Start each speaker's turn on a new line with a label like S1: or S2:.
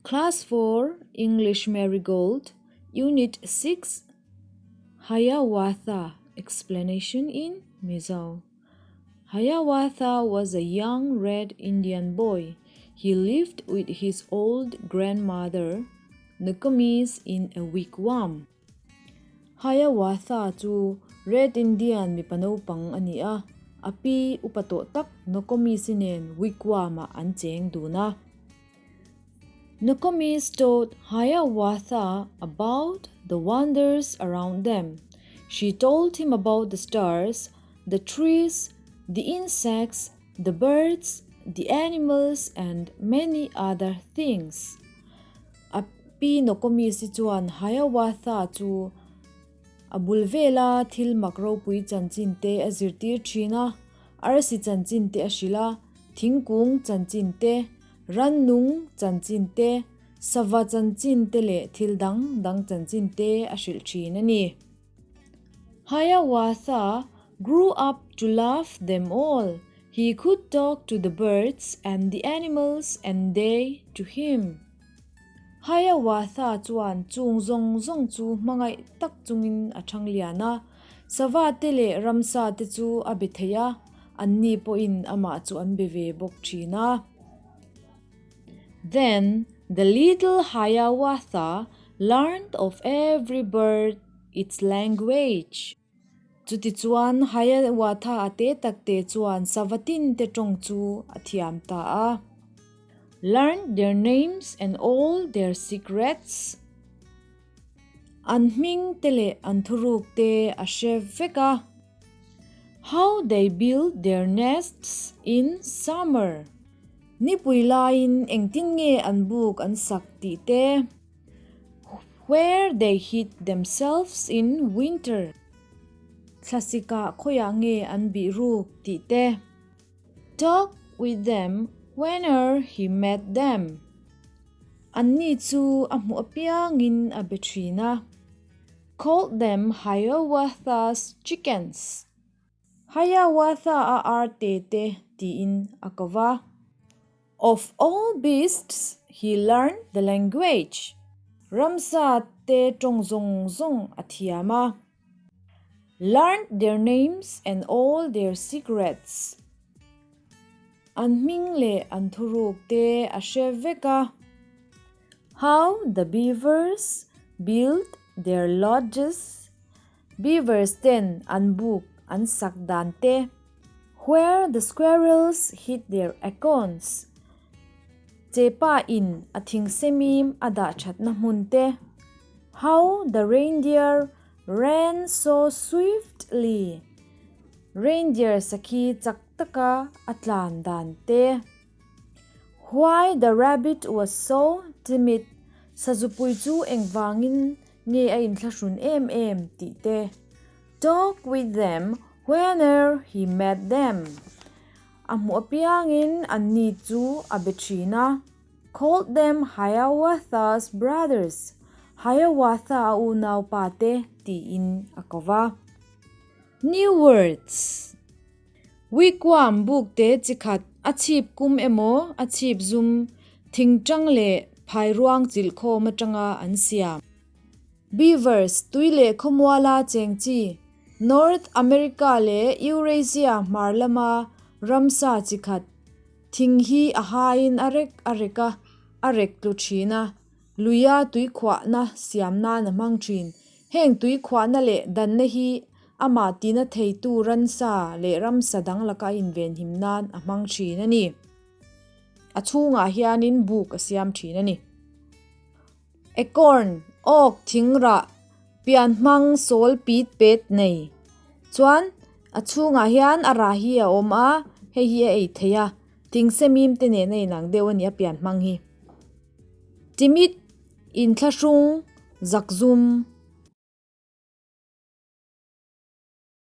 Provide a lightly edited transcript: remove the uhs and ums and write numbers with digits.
S1: Class 4 English Marigold Unit 6 Hiawatha Explanation in Mizo Hiawatha was a young red Indian boy. He lived with his old grandmother Nokomis in a wigwam. Hiawatha chu Red Indian mipa naupang a ni a, a pi upa tawh tak Nokomis-i nen wigwam-ah an cheng dun a. Nokomis taught Hiawatha about the wonders around them. She told him about the stars, the trees, the insects, the birds, the animals and many other things. A pi Nokomis-i chuan Hiawatha chu a bul vela thil mak ropui chanchin te a zirtir thin a, arsi chanchin te a hrilh a, thingkung chanchin te, Rannung chanchin te, sava chanchin te leh thil dang dang chanchin te a hrilh thin a ni. Hiawatha grew up to love them all. He could talk to the birds and the animals and they to him. Hiawatha chuan chung zawng zawng chu hmangaih tak chungin a thang lian a. Sava te leh ramsa te chu a be thei a, anni pawhin amah chu an be ve bawk thin a. Then the little Hiawatha learned of every bird its language. Chutichuan Hiawatha a te tak te chuan sava tin te tawng chu a thiam ta a. Learned their names and all their secrets. An hming te leh an thuruk te a hre vek a. How they build their nests in summer. Nipui laiin engtin nge an buk an sak tih te. Where they hid themselves in winter. Thlasikah khawiah nge an bih ruk tih te. Talk with them whene'er he met them. Anni chu a hmuh apiangin a be thin a. Called them Hiawatha's chickens. Hiawatha a ar te te tiin a ko va. Of all beasts he learned the language. Ramsa te tawng zawng zawng a thiam a. Learned their names and all their secrets. An hming leh an thuruk te a hre vek a. How the beavers built their lodges, Beavers ten an buk an sak dan te. Where the squirrels hid their acorns, Chepa in a thingsemim a dah thatna hmun te. How the reindeer ran so swiftly, Reindeer sakhi chak taka a tlan dan te. Why the rabbit was so timid, Sazupui chu engvangin nge a inthlahrun em em tih te. Talk with them whene'er he met them, A hmuh apiangin anni chu a be thin a. Called them Hiawatha's brothers, Hiawatha a unaupa te tiin a ko va. New words. Wigwam buk te chi khat a chhip kum emaw a chhip zum thingtang leh phairuang chilh khawm atanga an siam. Beavers tui leh khawmuala cheng chi North America leh Eurasia hmar lama ramsa chi khat thing hi a haiin a rek a rek a, a rek tlu thin a, luia tuikhuahna siam nan a hmang thin. Heng tuikhuahna leh danna hi amah tina theitu ransa leh ramsa dang laka a invenhim nan a hmang thin a ni. A chhungah hianin buk a siam thin a ni. Acorn, awk, thingrah, pian hmang, sawl, pit, pet nei. Chuan a chhungah hian a rah hi a awm a, hei hi a ei thei a, thingsemim te nen a inang deuh a ni a pian hmang hi. Timit, inthlahrung, zakzum.